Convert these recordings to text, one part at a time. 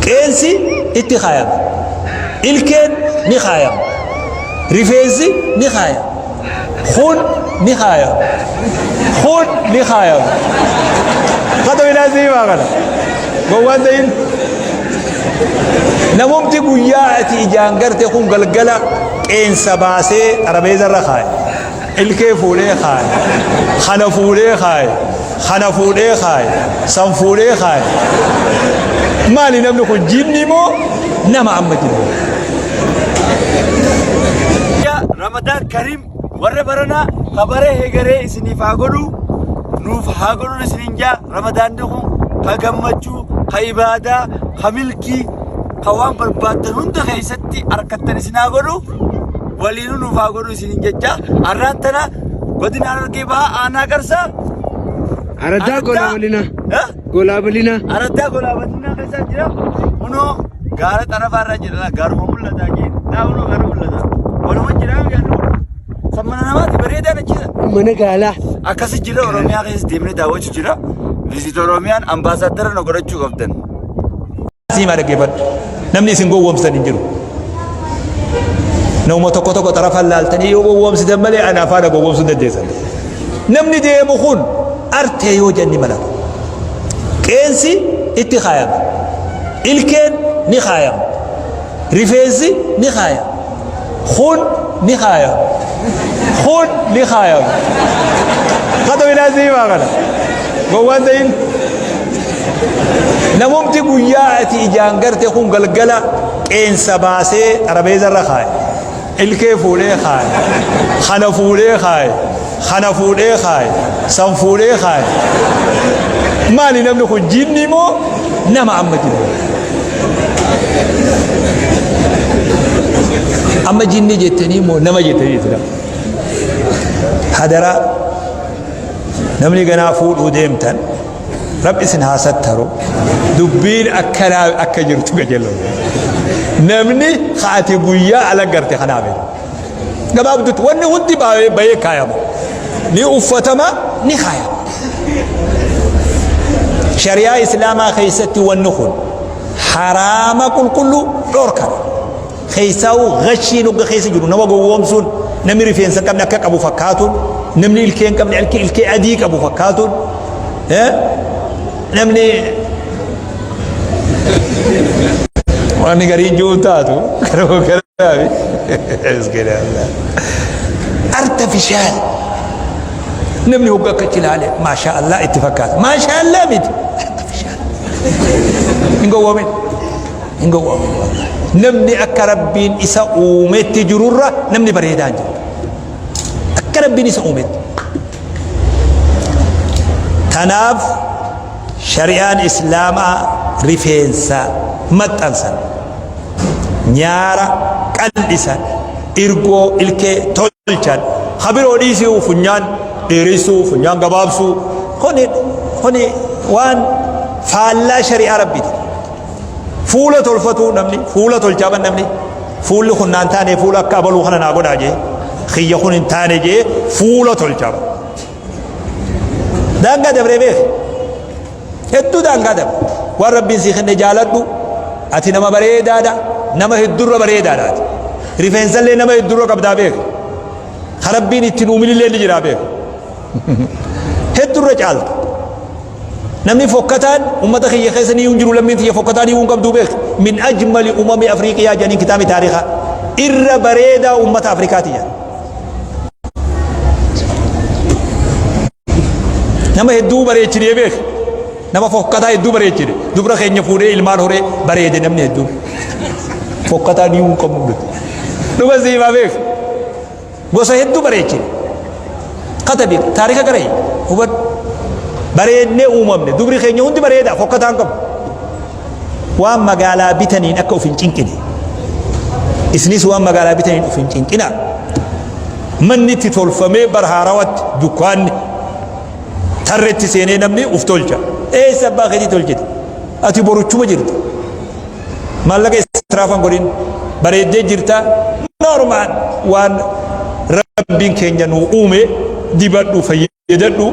Qeensi itti kaayama. Ilkeen ni kaayama. Rifeensi ni kaayama. Kun ni kaayama. Kun ni kaayama. Kata minaa siimaa kana. Gowwaan ta'in. Namumti guyyaa ati ijaan garte kun galgala qeensa baasee xarabeeza irra kaaye. Ilkee fuudhee kaaye. Kana fuudhee kaaye. Kana fuudhee kaaye. San fuudhee kaaye. Maali namni kun jinni moo nama amma jiru? Ramadaan Karim warra baranaa kabaree hegaree isiniif haa godhu nuuf haa godhu isiniin jaa. Ramadaanni kun ka gammachuu, ka ibaadaa, ka milkii, ka waan barbaaddan hunda keessatti harkattan isin haa godhu. Waliinuu nuuf haa godhu isiniin jecha. Har'aan tana godina Harargee Bahaa aanaa Qarsaa. Araddaa golaa balinaa. Eh? Golaa balinaa. Araddaa golaa balinaa keessa jira. Kunoo gaara xarafaa irra jira. Gaaruma mul'ataa jee. Daa kunoo gaara mul'ata. Waluma jira gaarri. San mana namaati bareedaan achiisa. Mana gaalaa. Akkasi jira Oromiyaa keessa deemnee daawwachuu jira. Visit Oromiyaan ambaasaaddara nu godhachuu qabdan. Siimaa dhaggeeffadhu. Namni isin gowwoomsitan hin jiru. Nama tokko tokko xarafaan laaltanii yoo gowwoomsitan malee ana afaana gowwoomsuu dandeessan. Namni deemu kun artee yoo jenni mala. Qeensi itti kaayama. Ilkeen ni kaayama. Rifeensi ni kaayama. Kun ni kaayama. Kun ni kaayama. Kata minaa siimaa kana. Gowwaan ta'in. Namumti guyyaa ati ijaan garte kun galgala qeensa baasee xarabeeza irra kaaye. Ilkee fuudhee kaaye. Kana fuudhee kaaye. Kana fuudhee kaaye. San fuudhee kaaye. Maali namni kun jinni moo nama amma jiru? Amma jinni jettanii moo nama jettanii jettanii? Hadaraa namni ganaa fuudhuu deemtan Rabbi isin haa sattaru. Dubbiin akkanaa akka jirtu qajeeloo. Namni ati guyyaa ala garte kanaa beeku. Gabaabdutti wanni hundi bahee kaayama. Ni uffatama ni kaayama. Shari'aa Islaamaa keessatti wanni kun haraama qulqulluu dhorkama. Keessaa'uu gashiin hogga keessa jiru nama gowwoomsuun, namni rifeensa hin qabne akka qabu fakkaatuun, namni ilkee hin qabne ilkee ilkee adii qabu fakkaatuun, namni wanni gariin jiru taatu kanuma kanaafi artificial namni hogga akka achi ilaale maashaa Allah itti fakkaata. Maashaa Allah miti, artificial. Hin gowwoomin. Hin gowwoomin wallahi. Namni akka Rabbiin isa uumetti jirurra namni bareedaa hin jiru. Akka Rabbiin isa uumetti. Tanaaf shari'aan Islaamaa rifeensa maxxansan, nyaara qal'isan, irgoo ilkee tolchan, habiroo dhiisuu, funyaan dheeressuu, funyaan gabaabsuu, kuni waan faallaa shari'aa Rabbiiti. Fuula tolfatuu namni fuula tolchaa ban namni fuulli kun naan taane, fuula akka abaluu kana naa godhaa jee, kiyya kun hin taane jee fuula tolchaa ban. Daangaa dabree beek. Hedduu daangaa dabre. Waan Rabbiin sii kenne jaaladhu. Ati nama bareedaadha. Nama heddurra bareedaadha ati. Rifeensallee nama heddurra qabdaa beek. Ka Rabbiin ittiin uuminillee ni jiraa beek. Heddurra caalta. Namni fokkataan ummata kiyya keessa ni hin jiru, lammiin tiyya fokkataan hiwuu hin qabduu beek. Min ajmali umami Afriiqiyaa jedhaniin kitaabni taarikaa. Irra bareedaa ummata Afrikaati jedhan. Nama hedduu bareechinee beek. Nama fokkataa hedduu bareechine. Dubra keenya fuudhee ilmaan horee bareede namni hedduun. Fokkataan hiwuu hin qabnu. Dhuga siimaa beek. Gosa hedduu bareechine. Katabi taarika gara hubadhu. Bareednee uumamne. Dubri keenya hundi bareeda, fokkataa hin qabu. Waan magaalaa bitaniin akka of hin cinqine. Isinis waan magaalaa bitaniin of hin cinqina. Manni itti tolfamee bar haarawatti dukkaanni tarretti seenee namni uf tolcha. Eessa abbaa keetii tolchite? Ati boruchuma jirta. Maallaqa israafan godhin, bareeddee jirta. Normal waan Rabbiin keenya nu uume dibadhu, fayyadadhu,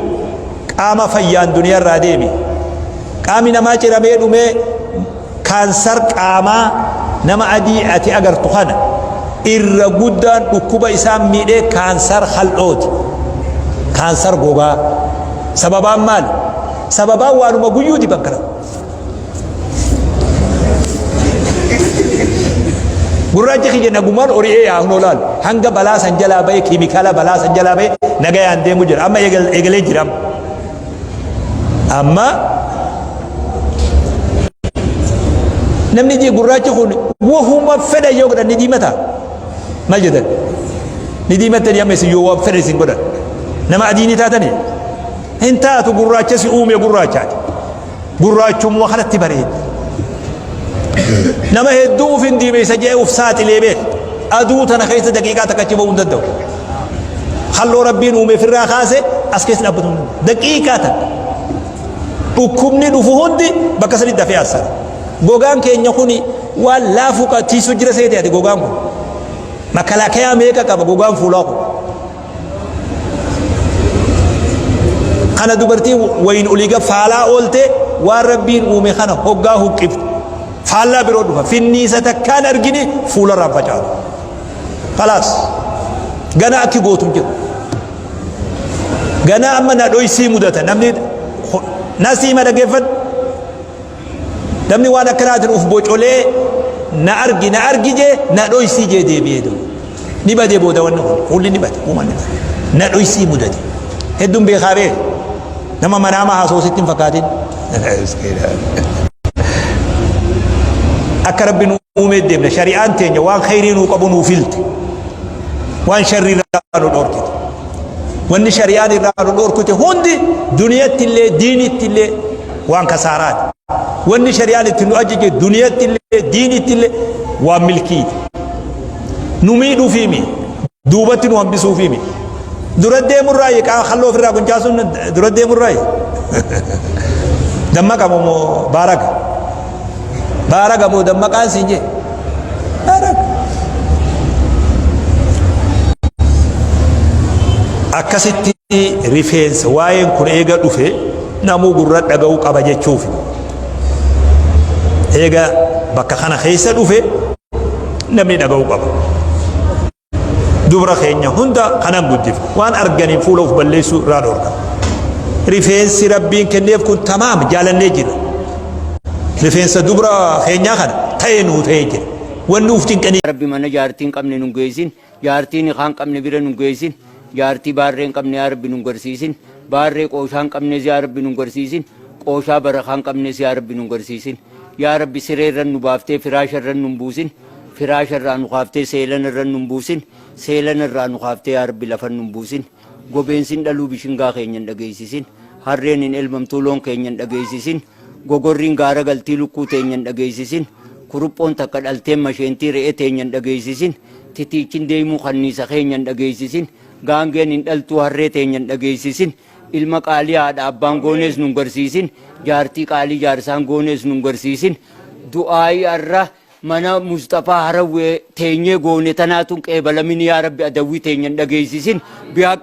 qaama fayyaan duniyaa irraa deemi. Qaami namaa ciramee dhumee. Kaansar qaamaa nama adii ati agartu kana irra guddaan dhukkuba isaan miidhee kaansar hal'ooti. Kaansar gogaa. Sababaan maali? Sababaan waanuma guyyuu diban kana. Gurraachi kiyya nagumaan ori'ee yaa hunoo laal hanga balaa san jalaa ba'ee keemikaala balaa san jalaa ba'ee nagayaan deemu jira amma eegalee jira amma. Amma namni gurraachi kun wahuma fedha yoo godhan ni diimata maal jedhan ni diimattanii amma isin yoo waan fedha isin godhan nama adii ni taatanii hin taatu gurraacha si uume gurraachaati gurraachummaa kanatti bareeddi nama hedduu uf hin diimeessa jedhee uf saaxilee beek aduu tana keessa daqiiqaa takka achi ba'uu hin danda'u halloo rabbiin uume ofirraa kaase as keessa dhaabbatu hin danda'u daqiiqaa takka dhukkubni dhufu hundi bakka sanitti dafee assara gogaan keenya kuni waan laafuu tiisu jira seete ati gogaan kun makalaakayaa meeqa qaba gogaan fuulaa kun Kana dubartiin wayin olii gad faalaa oolte waan rabbiin uume kana hoggaa huqqifte faallaa biroo dhufa finniisa takkaan argini fuularraan facaatu. Kalaas gana akki gootu hin jiru. Gana amma na dhoysii mudata namni nasiima dhaggeeffadhu. Namni waan akkanaatiin uf bocolee na argi na argi jee na dhoysii jee deebi'ee duuba. Ni bade booda wanni kun fuulli ni bade uumaan ni bade. Na dhoysii mudate. Hedduun beekaa beeka. Nama manaama haasoo sitti hin fakkaatin. Akka rabbi nu uumee deemna shari'aan teenya waan khayrii nuu qabu nuu filte. Waan sharrii irraa nu dhorkite. Wanni shari'aan irraa nu dhorkite hundi duniyatti illee diinitti illee waan kasaaraati. Wanni shari'aan itti nu ajaje duniyatti illee diinitti illee waan milkiiti. Nu miidhuufii mi duubatti nu hambisuufii mi. Dura deemurraa qaama halluu ofirraa quncaasuun dura deemurraa dammaqa moo baaraga. Baaraga moo dammaqaan siin jee. Baaraga. Akkasitti rifeensa waa'een kun eega dhufe namuu gurra dhaga'uu qaba jechuufi. Eega bakka kana keessa dhufe namni dhaga'uu qaba. Dubra keenya hunda kanan guddifna. Waan arganiin fuula of balleessuu irraa dhorka. Rifeensi rabbiin kenneef kun tamaam jaalannee jira. Rifeensa dubra keenyaa kana ta'ee nuu ta'ee jira. Wanni uf cinqanii Rabbi mana jaartii hin qabne nun geessin jaartii nikaa hin qabne bira nun geessin jaartii baarree hin qabne yaa Rabbi nun garsiisin baarree qooshaa hin qabnes yaa Rabbi nun garsiisin qooshaa barakaa hin qabnes yaa Rabbi nun garsiisin yaa Rabbi siree irran nu baaftee firaasha irran nun buusin Firaasha irraa nu kaaftee seelana irra nun buusin, seelana irraa nu kaaftee yaa Rabbi lafan nun buusin. Gobeensin dhaluu bishingaa keenya hin dhageessisin, harreen hin elmamtuu loon keenya hin dhageessisin, gogorriin gaara galtii lukkuu teenya hin dhageessisin, kuruphoon takka dhalteen masheentii re'ee teenya hin dhageessisin, titiichin deemuu kanniisa keenya hin dhageessisin, gaangeen hin dhaltuu harree teenya hin dhageessisin, ilma qaalii haadha abbaan goonees nun garsiisin, jaartii qaalii jaarsaan goonees nun garsiisin, du'aa'ii arra Mana Musxafaa Harawwee teenyee goone tanaatu hin qeebalamin yaa Rabbi adawwii teenya hin dhageessisin bihaqqi.